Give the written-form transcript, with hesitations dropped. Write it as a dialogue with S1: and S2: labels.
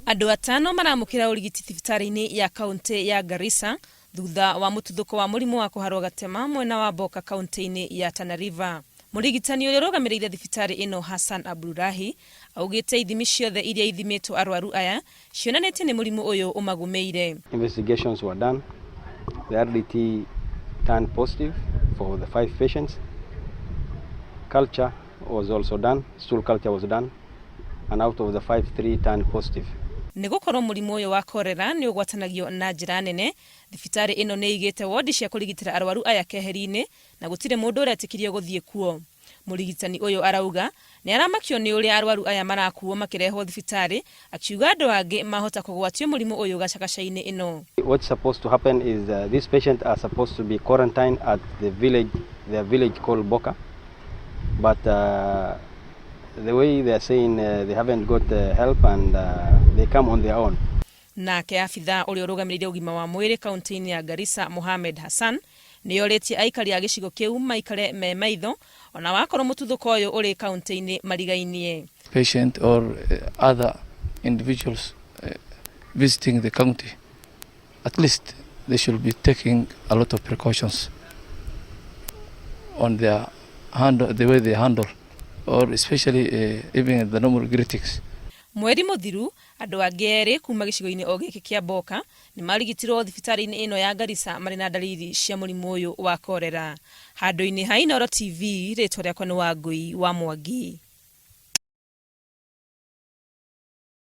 S1: Andũ atano maramũkĩra ũrigiti thibitarĩ-inĩ ya kauntĩ ya Garissa thutha wa mũtuthũko wa mũrimũ wa kũharwo gatema mwena wa Boka kauntĩ-inĩ ya Tana River. Mũrigitani ũrĩa ũrũgamĩrĩire thibitarĩ ĩno Hassan Abdulahi augĩte ithimi ciothe iria ithimĩtwo arwaru aya cionanĩtie nĩ mũrimũ ũyũ ũmagũmĩire.
S2: Investigations were done. The RDT turned positive for the five patients. Culture was also done, stool culture was done, and out of the five, three turned positive.
S1: Nĩ gũkorwo mũrimũ ũyũ wa korera nĩ ũgwatanagio na njĩra nene, thibitarĩ ĩno nĩ ĩigĩte wondi cia kũrigitĩra arwaru aya keheri-inĩ na gũtirĩ mũndũ ũretĩkĩrio gũthiĩ kuo. Mũrigitani ũyũ arauga nĩ aramakio nĩ ũrĩa arwaru aya marakuo makĩrehwo thibitarĩ, akiuga andũ angĩ mahota kũgwatio mũrimũ ũyũ gacagaca-inĩ ĩno.
S2: What's supposed to happen is these patients are supposed to be quarantined at the village, their village called Boka. But the way they are saying they haven't got help and they come on their own.
S1: Nake abithaa ũrĩa ũrũgamĩrĩire ũgima wa mwĩrĩ kaunti-inĩ ya Garissa Mohamed Hassan nĩ orĩtie aikari a gĩcigo kĩu maikare me maitho ona wakorwo mũtuthũko ũyũ ũrĩ kaunti-inĩ marigainie.
S3: Patient or other individuals visiting the county, at least they should be taking a lot of precautions on their handle, the way they handle, or especially even the normal greetings.
S1: Mweri mũthiru andũ angĩ erĩ kuma gĩcigo-inĩ o gĩkĩ kĩa Boka nĩ marigitirwo thibitarĩ-inĩ ĩno ya Garissa marĩ na ndariri cia mũrimũ ũyũ wa korera. Handũ-inĩ ha Inooro TV, rĩtwa rĩakwa nĩ Wangũi wa Mwangi.